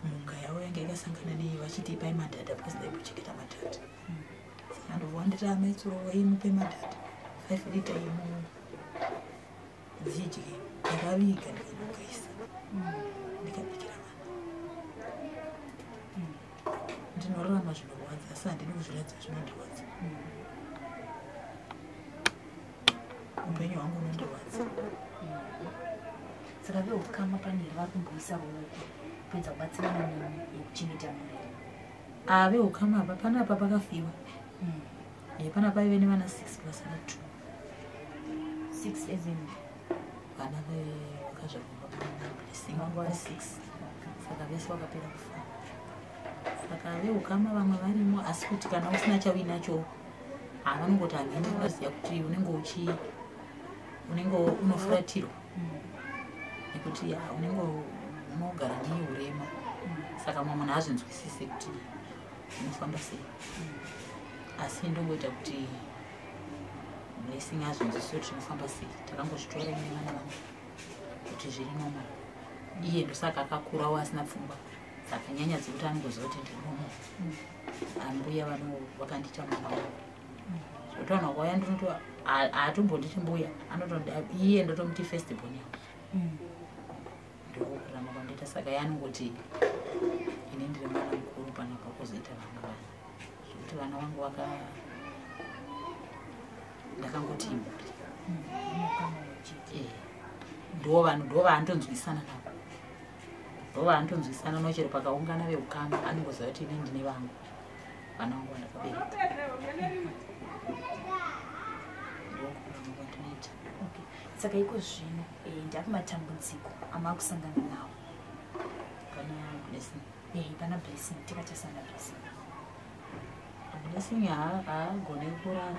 mhunga yavo yange yakasangana nei vachiti ipai madhadha because ndaimbochengeta madhadha. Saka ndobva nditi amai Tsuro vaimupe madhadha 5 lita yemu dzidye. Ndakaviga ndikanogaisa ndikabikira vana. Ndinorarama zvinorwadza asi handidi kuzviratidza zvinondirwadza. Upenyu hwangu unondirwadza. Saka veukama pane here vari kumboisa ruoko kupedza kubatsirana nemi yekuchengeta mhuri? Veukama apa panapa pakafiwa. Panapa paive nevana 6 plus ana 2. 6 as in vana vakazvarwa pablessing vanga vari 6. Saka vese vakapera kufa. Saka veukama vamwe varimo asi kuti kana usina chauinacho havanongoti hamene unoziva kuti unenge unenge unofuratirwa nekuti unenge unogara neurema. Saka mumwe munhu haazvinzwisisi kuti unofamba sei. Asi ndongoita kuti Blessing azvinzwisise kuti zvinofamba sei. Takangozvitora ine vana vangu kuti zviri normal. Iye ndosaka akakurawo asina pfungwa dzakanyanya dzekuti anongoziva kuti ndiri normal. Ambuya vakandiita mwana wangu. Zvekuti vanhu vakauya ndinoto haatombonditi mbuya, anotondi iye ndotomuti first born yangu. Ndokurarama kwandoita. Saka iye anongoti ini ndiri mwana mukuru panapa kwozoita vamwe vana. Zvekuti vana vangu vaka ndakangoti imhuri. Ndo vanhu ndo vaanotonzwisana navo. Ndo vaanotonzwisana navo chero pakaungana veukama anongoziva kuti ini ndine vangu. Vana vangu vandakabereka. Ndokurarama kwandinoita. Okay. Saka iko zvino ndakumatambudziko amakusangana nawo. Pana Blessing. Pana Blessing tikatasana Blessing. Blessing haagone kurara.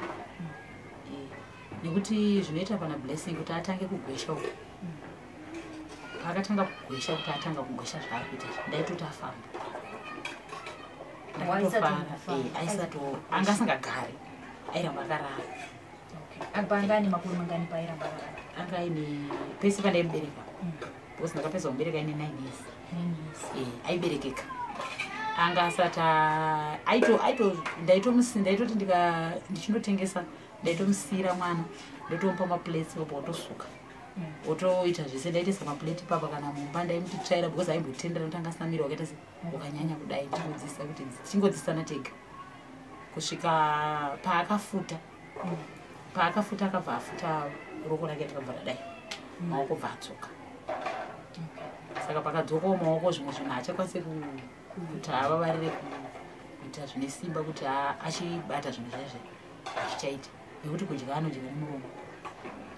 Nekuti zvinoita pana Blessing kuti atange kugwesha uku. Paakatanga kugwesha kuti atanga kugwesha zvaari kuita izvi, ndaitoti afamba. Ndakatofara. Anga asingagari, airamba akarara. Apa anga ane makore mangani paairamba akarara? Anga aine pese pandaimubereka. Because ndakapedza kumubereka aine 9 years. 9 years. Aiberekeka. Anga asati ndaitoti ndichinotengesa, ndaitomusiyira mwana, ndotomupa maplates obva otosuka. Otoita zvese, ndaitoisa maplate ipapa kana mumba ndaimuti tsvaira because aimbotendera kuti anga asina miri wakaita se wakanyanya kudai, ndingodzidzisa kuti tichingodzidzisana tega. Kusvika paakafuta. Paakafuta akabva afuta roko rake rakabva radai. Maoko bva adzoka. Saka pakadzokawo maoko zvimwe zvinhu haachakwanisi kuti avavarire kuita zvine simba kuti achibata zvinhu zvaizvo zvichaita. Nekuti kudya anodya nemuromo.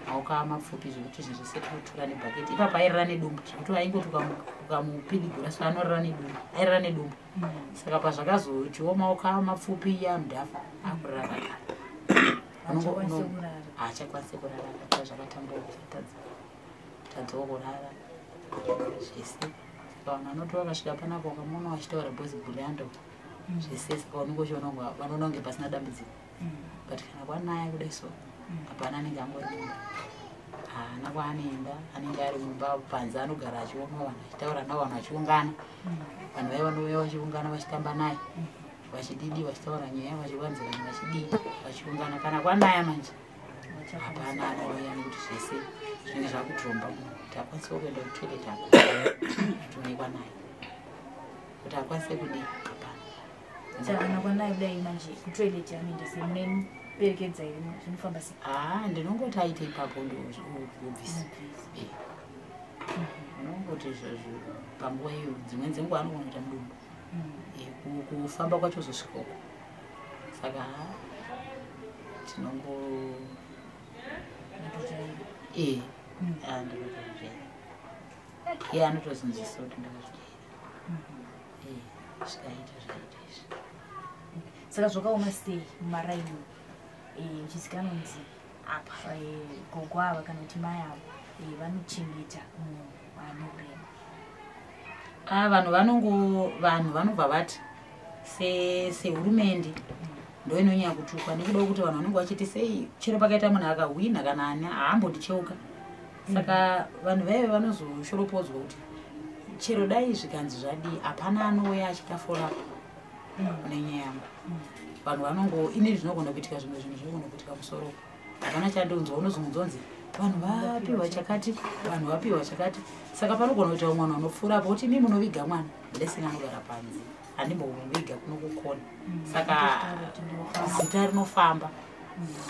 Maoko amapfupi zvekuti zvinhu zvese tinotora nebhaketi. Ipapo airara nedumbu zvekuti aingoti ukamupidigura so anorara nedumbu. Airara nedumbu. Saka pazvakazotiwo maoko amapfupi yamudhafu akurara akagara. Haachakwanisi kurara akagara zvakatamba kutadzawo kurara zvese. Saka vanhu vanoti vakasvika panapa ukamuona vachitaura boys bhuriando zvese, saka unenge uchiona kunge vanoona kunge pasina dambudziko. But kana kwanaya kudai so hapana anenge angori mumba. Haana kwaanoenda, anenge ari mumba panze anogara achiona vanhu achitaura navo, vanhu vachiungana. Vanhu vaya vanouya vachiungana vachitamba naye. Vachididi vachitaura nyaya vachivanzirana vachidii vachiungana. Kana kwanaya manje hapana anouya nekuti zvese zvinenge zvakutiromba munhu kuti akwanise kuenda kutoilet ako kuti kwanaya. Kuti akwanise kudii hapana. Saka kana kwanaya kudai manje kutoilet anoenda sei? Munomuperekedza here? Zvinofamba sei? Ndinongoti aite ipapo ndobvisa. Unongoti panguva iyo dzimweni dzenguva anogona kuita mudumbu. Kufamba kwacho uzosvika uko. Saka tinongo ndinotozvijaira. Iye anotozonzwisisa kuti ndakazvijaira. Zvikaita zvaita izvi. Saka zvakaoma sei mumaraini uchizikanwa kunzi apa gogo ava kana kuti mai ava vanochengeta munhu ane urema? Vanhu vanongo, vanhu vanobva vati sehurumende ndo inonyanya kutukwa nekuda kwekuti vanhu vanenge vachiti sei chero pakaita munhu akahwina kana ani haambondicheuka. Saka vanhu vaive vanozoshoropodzwa kuti chero dai zvikanzi zvadii, hapana anouya achita follow up nenyaya yangu. Vanhu vanongo ini zvinogona kuitika, zvimwe zvinhu zvinogona kuitika musoro, hapana chandonzwa. Unozonzonzi vanhu vapiwa chakati, vanhu vapiwa chakati. Saka panogona kuita mwana unopfuura apo kuti imi munoviga mwana, Blessing anogara panze, handimbomuviga kuno kukona. Saka zita rinofamba,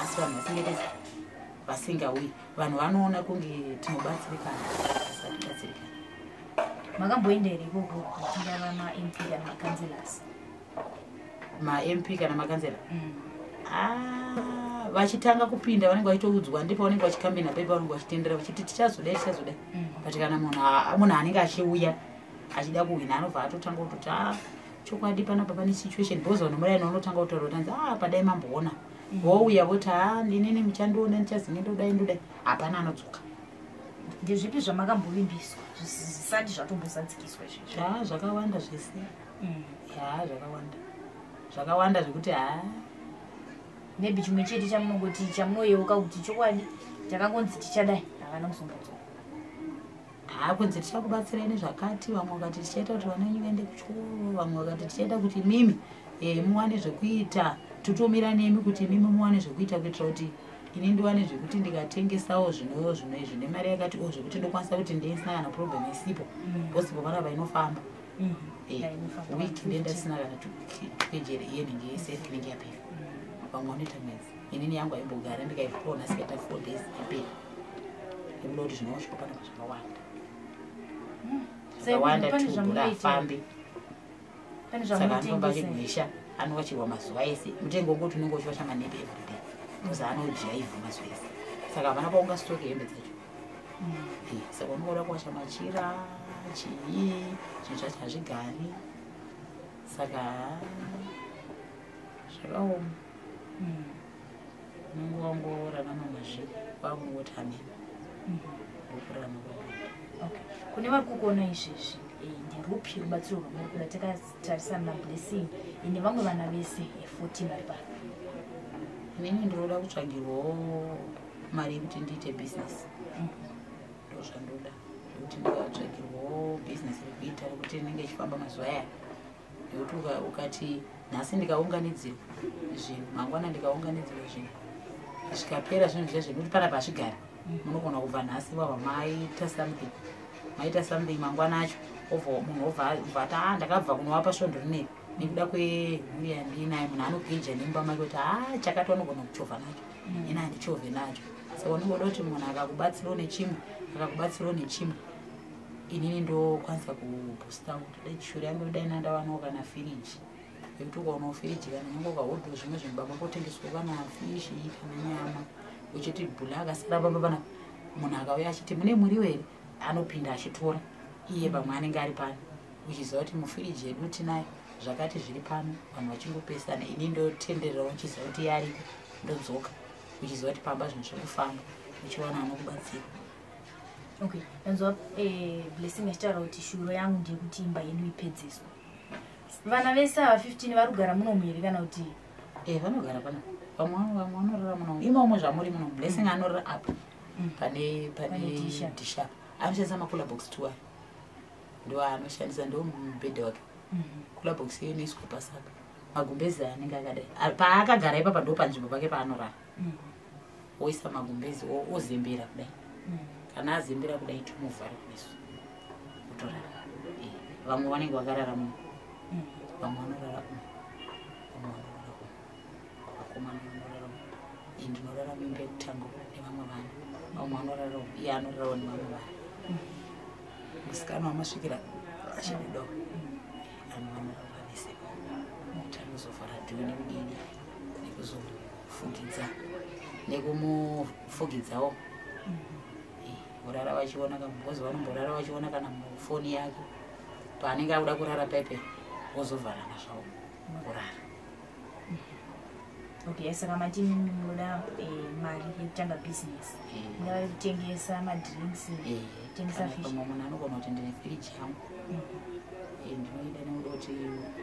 asi vanhu vasingaite, vasingauyi. Vanhu vanoona kunge tinobatsirikana, asi hatibatsirikana. Makamboenda here ikoko, tingava maMP kana macouncillors? MaMP kana makanzela? Ah, vachitanga kupinda vanenge vachitoudzwa, ndipo vanenge vachikambina pepa, vanenge vachitendera vachiti tichazodai, tichazodai. But kana munhu anenge achiuya achida kuhwina, anobva atotanga kutoti, a chokwadi panapa pane situation, because vanhu muraini vanotanga kutaura kuti anzi, a padai mamboona. Vouya voti, ha, ndinini muchandiona, ndichazinge ndodai, ndodai. Hapana anodzoka. Ndezvipi zvamakambovimbiswa zvisati zvatombozadzikiswa izvezvi? Ha, zvakawanda zvese. Ya, zvakawanda, zvakawanda zvekuti ha. Maybe chimwe chete chamunongoti, chamunoyeuka kuti chokwadi takangonzi tichadai, havana kuzombodzoka. Ha, kunzi tichakubatsirai nezvakati, vamwe vakati tichaita kuti vana venyu vaende kuchikoro, vamwe vakati tichaita kuti mimi muwane zvekuita, totomira nemi kuti mimi muwane zvekuita, kuitira kuti ini ndiwane zvekuti ndikatengesawo zvino zvino zvine mari yakati o, zvekuti ndokwanisa kuti ndisina kana problem isipo, because panapa inofamba. Yeah, inofamba. Wiki ndendasina kana 2 kg iye nenge yese inenge yapera. Vamwe vanoita mwedzi, inini yangu aimbogara, ndikaipona sikaita 4 days yapera, nekuda kuti zvinosvika panapa zvakawanda, zvakawanda. Pane Tubhura zvamunoita. Afambi. Pane Saka anofamba zvamunotengesa? achigwesha, anowachirwa mazuva ese. Mutengo wekuti unenge uchiwasha manepi everyday, because anodya ivhu mazuva ese, saka hapana paungastoke hembe dzacho. Saka unongoda kuwasha machira, chii, zvinhu zvacho hazvigari, saka zvakaoma. Unenge wangorarama mazviri, wakungoti amena, ndokurarama kwanoita. Okay. Kune vari kukuona izvezvi, nderupi rubatsiro rwamuri kuda takatarisana naBlessing nevamwe vana vese 14 vari pano? Inini ndinoda kutsvagirwawo mari yekuti ndiite bhizinesi, ndo zvandoda, zvekuti ndikatsvagirwawo bhizinesi rekuita, rekuti rinenge ichifamba mazuva aya, nekuti ukati nhasi ndikaunganidzirwa zvinhu, mangwana ndikaunganidzirwa zvinhu, zvikapera zvinhu zviya zvekuti panapa hazvigari. Munogona kubva nhasi wabva maita something, maita something, mangwana acho obva munhu obva ati, a ndakabva kunovapa svondo rineri. Nekuda kwemhuri yandinayo, munhu anogeja nemumba make kuti ha, chakati vanogona kuchovha nacho, ini handichovhe nacho. Saka unongoda kuti munhu akakubatsirawo nechimwe, akakubatsirawo nechimwe, inini ndokwanisa kuboosta kuti dai shure yangu, dai nandawanawo kana firiji, yekuti ukaonawo firiji kana nyange ukahodhawo zvimwe zvinhu, baba, kotengeswa kana fish kana nyama, uchiti bhula akasara pamba pana, munhu akauya achiti mune muriwo here, anopinda achitora iye. Pamwe anenge ari pano, uchiziva kuti mufiriji yedu tinayo zvakati zviri pano, vanhu vachingopesana, ini ndotendererawo nchiziva kuti iye ariko, ndodzoka uchiziva kuti pamba zvinhu zviri kufamba, uchiwana anokubatsira. Okay, ndanzwa Blessing achitaura kuti shuro yangu ndeyekuti imba yedu ipedziswe. Vana vese ava 15 vari kugara munomu here kana kuti? E, vanogara pano, vamwe vanorara muno imomo zvamuri muno. Blessing anorara apa pane pane Pane disha. Disha anoshandisa macooler box two ayo, ndo aanoshandisa, ndo mubhedha wake. Cooler box iyo inoiswa pasapa, magumbezi anenge akadai. Paakagara ipapa ndo panzvimbo pake paanorara. Oisa magumbezi, ozembera kudai. Kana azembera kudai, tomuvhara kumeso, otorara. Vamwe vanenge vakarara muno, vamwe vanorara umu, vamwe vanorara umu, vakomana vanorara umu. Ini ndinorara muimba yekutanga nevamwe vana, vamwe vanorara umu, iye anorarawo nevamwe vana. Musikana wamasvikira achibudawo, vamwe vanorara vese, kuti anozovhara dhoo nekudini, nekuzofugidza, nekumufugidzawo. Vorara vachiona kambozi, vanomborara vachiona kana mufoni yake paanenge akuda kurara paipe, vozovharana zvavo, vorara. Okay, saka mati munoda mari yekutanga business, ingava yekutengesa madrinks, kutengesa fish. Pamwe munhu anogona kuti ndine firiji yangu, ndinoida nekuda kuti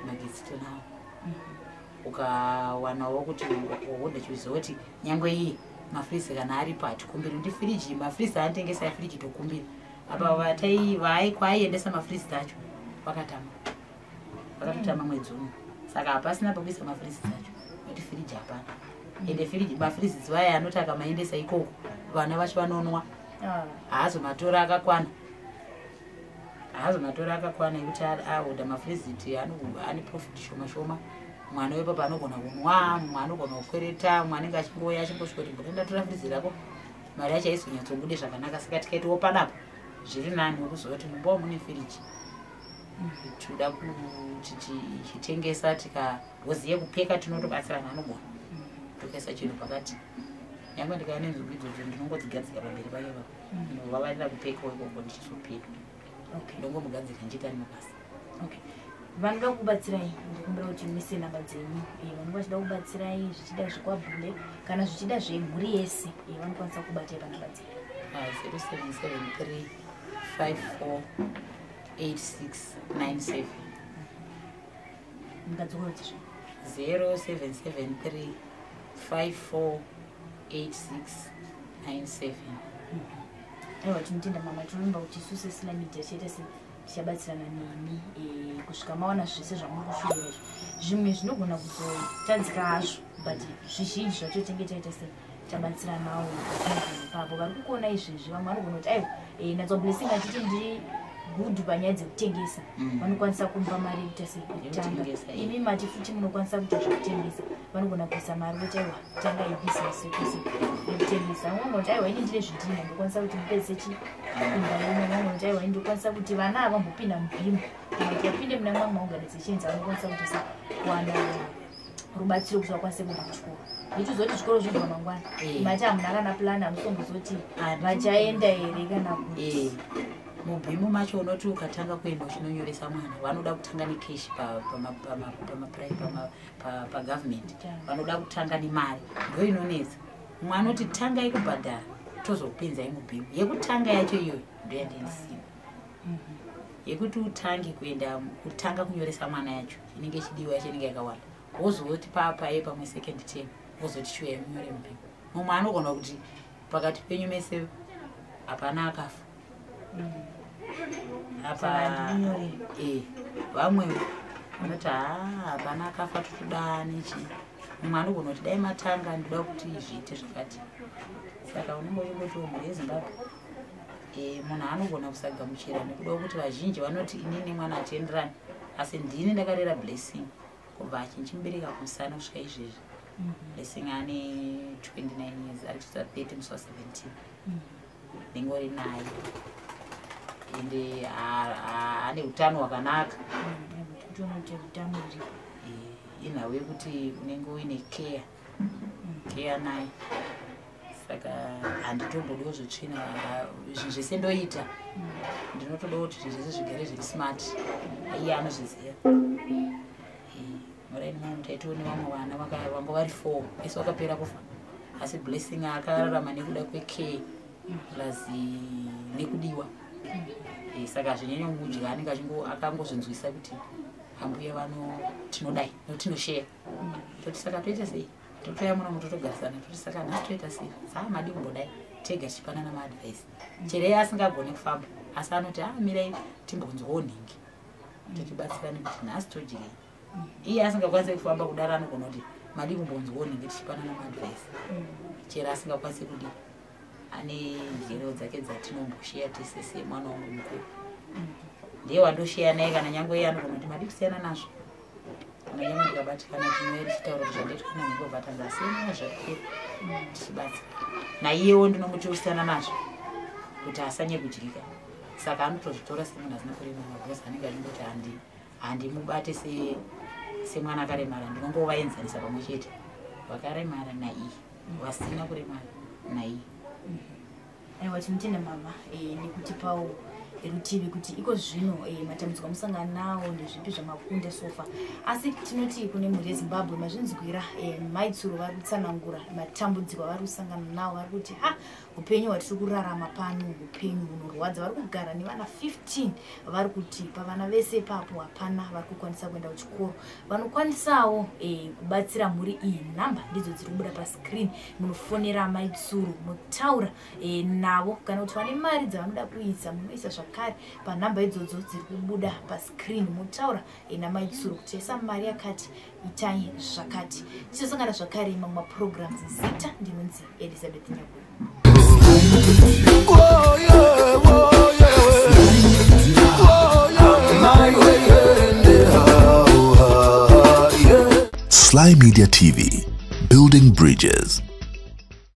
magetsi tonawo. Ukawanawo kuti wahodha chiziva kuti nyangwe iyi mafirizi kana aripo hatikumbiri, ndi firiji mafirizi anotengesa afiriji tokumbira. Apa vatai kwaaiendesa mafirizi acho vakatama, vakatotama mwedzi uno, saka hapasina pekuisa mafirizi acho nekuti firiji hapana. Ende firiji mafirizi vaya anoti akamaendesa ikoko vana vacho vanonwa, haazomatora akakwana, haazomatora akakwana ekuti ahodha mafirizi ane profit shoma shoma. Mwana wepapa anogona kunwa, mumwe anogona kukwereta, mumwe anenge achingouya achingosvika kuti mbuda ndatora firizi rako, mari yacho haizonyatsobude zvakanaka. Saka tikaitawo panapo zviri nani wekuziva kuti mumba mune firiji, toda kuti tichitengesa tikawoziye kupeka tinotobatsirana, anogona tokaisa chinhu pakati. Nyangwe ndikava nenzungu idzodzo ndinongodzigadzika pamberi pake papo, ndinovavarira kupekawo ikoko ndichizopeka, ndongomugadzika ndichiita mabasa. Okay, vanoda kubatsirai ndikumbira kuti muise namba dzenyu. Vanenge vachida kubatsirai zvichida zvekwabhule kana zvichida zvemhuri yese, vanokwanisa kubatai panhamba dzenyu. 0773 54 8697. Mukadzokorotizve. 0773 54 8697. Aiwa, tinotenda mama, tinovimba kuti isu seSly Media tichaita se tichabatsirana nemi kusvika mawana zvese zvamuri kushuvira izvo. Zvimwe zvinogona kuzotadzika hazvo, but zvizhinji zvacho tinge taita se tabatsiranawo ipapo. Vari kukuona izvezvi vamwe vanogona kuti aiwa, ndanzwa Blessing achiti ndiri good panyaya dzekutengesa, vanokwanisa kumupa mari yekuita se yekutanga. Yekutengesa, Imi mati futi munokwanisa kuita zvekutengesa, vanogona kuisa mari kuti aiwa, tanga ibhizinesi yekuti yekutengesa. Vamwe vanogona kuti aiwa, ini ndine zvidhina, ndokwanisa kuti mupedzise chi imba imwe. Vamwe vanoti aiwa, ini ndokwanisa kuti vana ava vambopinda mubhimu kana kuti vapinde muna mamwe maorganizations vanokwanisa kuti se kuwana rubatsiro kuti vakwanise kuenda kuchikoro. Ndichizoti zvikoro zvibva mangwana, mati hamuna kana plan, hamusombozoti vachaenda here kana kuti? Mubhimu macho unoti ukatanga kuenda uchinonyoresa mwana, vanoda kutanga necash pagavhumendi, vanoda kutanga nemari, ndo inonetsa. Mumwe anoti tangai kubhadhara tozokupinzai mubhimu. Yekutanga yacho iyoyo ndo yandindisina, yekuti utange kuenda kutanga kunyoresa mwana yacho inenge ichidiwa, yacho inenge yakawanda. Wozoti papaye pamwe second term wozoti chiuyai munyore mubhimu. Mumwe anogona kuti pakati penyu mese hapana akafa apa. Saka handikunyore. Vamwe vanoti haa, hapana akafa, totoda nechi. Mumwe anogona kuti dai matanga ndoda kuti zviite zvakati. Saka unenge uchingotiwo mhuri yeZimbabwe, munhu anogona kusagamuchira nekuda kwekuti vazhinji vanoti inini mwana hatienderani, asi ndini ndakarera Blessing kubva achinchimubereka kumusana kusvika izvezvi. Blessing ane 29 years, ari kuita 30 musi wa17. Ndingori naye ende ane utano hwakanaka. Kutoona kuti utano huripo. Inhau yekuti unenge uine care naye, saka handitombodiwo zvetsvina. Zvinhu zvese ndoita, ndinotodawo kuti zvinhu zvese zvigare zviri smart. Iye anozviziva. Muraini mangu taitiwo nevamwe vana vanga vari four, ese vakapera kufa, asi Blessing akararama nekuda kwecare plus nekudiwa. Saka zvinyanya mudya anenge akangozvinzwisa kuti ambuya vano tinodai notinosheya toti saka toita sei, totoya muno totogarisana toti saka nhasi toita sei, saa madi kumbodai tega tichipanana maadvice. Chero iye asingagoni kufamba asi anoti a mirai timbonzwawo nhingi, totibatsirane kuti nhasi todyei. Iye asingakwanisi kufamba kudaro anogona kuti madi kumbonzwawo nhingi, tichipanana maadvice. Chero asingakwanisi kudii, ane njero dzake dzatinombosheya tese semwana wangu mukuru, ndiye wandosheya naye. Kana nyange iye anogona kuti madi kusiyana nazvo, kana nyange ndikabatikana tinouya tichitaura kuti zvandaitwa nanhingi, obva atanzi asiyana zvapera, tichibatsira. Naiyewo ndinomuti usiyana nazvo kuti asanye kudyika, saka anotozvitora semunhu asina kuremara because anenge achingoti handimubate semwana akaremara, ndinongovaenzanisa pamwe chete, vakaremara naiye, vasina kuremara naiye. Aiwa, tinotenda mama nekutipawo rutivi kuti iko zvino matambudziko amusangana nawo ndezvipi zvamakunda sofa. Asi tinoti kune mhuri yeZimbabwe, mazvinzwira, Mai Tsuro vari kutsanangura matambudziko avari kusangana nawo. Vari kuti ha, upenyu hwatiri kurarama pano upenyu hunorwadza. Vari kugara nevana 15. Vari kuti pavana vese ipapo hapana vari kukwanisa kuenda kuchikoro. Vanokwanisawo kubatsira mhuri iyi, nhamba ndidzo dziri kubuda pascreen. Munofonera Mai Tsuro, motaura navo, kana kuti vane mari dzavanoda kuisa, munoisa zvakare panhamba idzodzo dziri kubuda pascreen. Motaura naMai Tsuro kuti taisa mari yakati, itai zvakati. Tichizosangana zvakare mamwe maprograms. Zita ndinonzi Elizabeth Nyakuyo. Oh, yeah, oh, yeah. Oh, yeah. Sly Media TV, building bridges.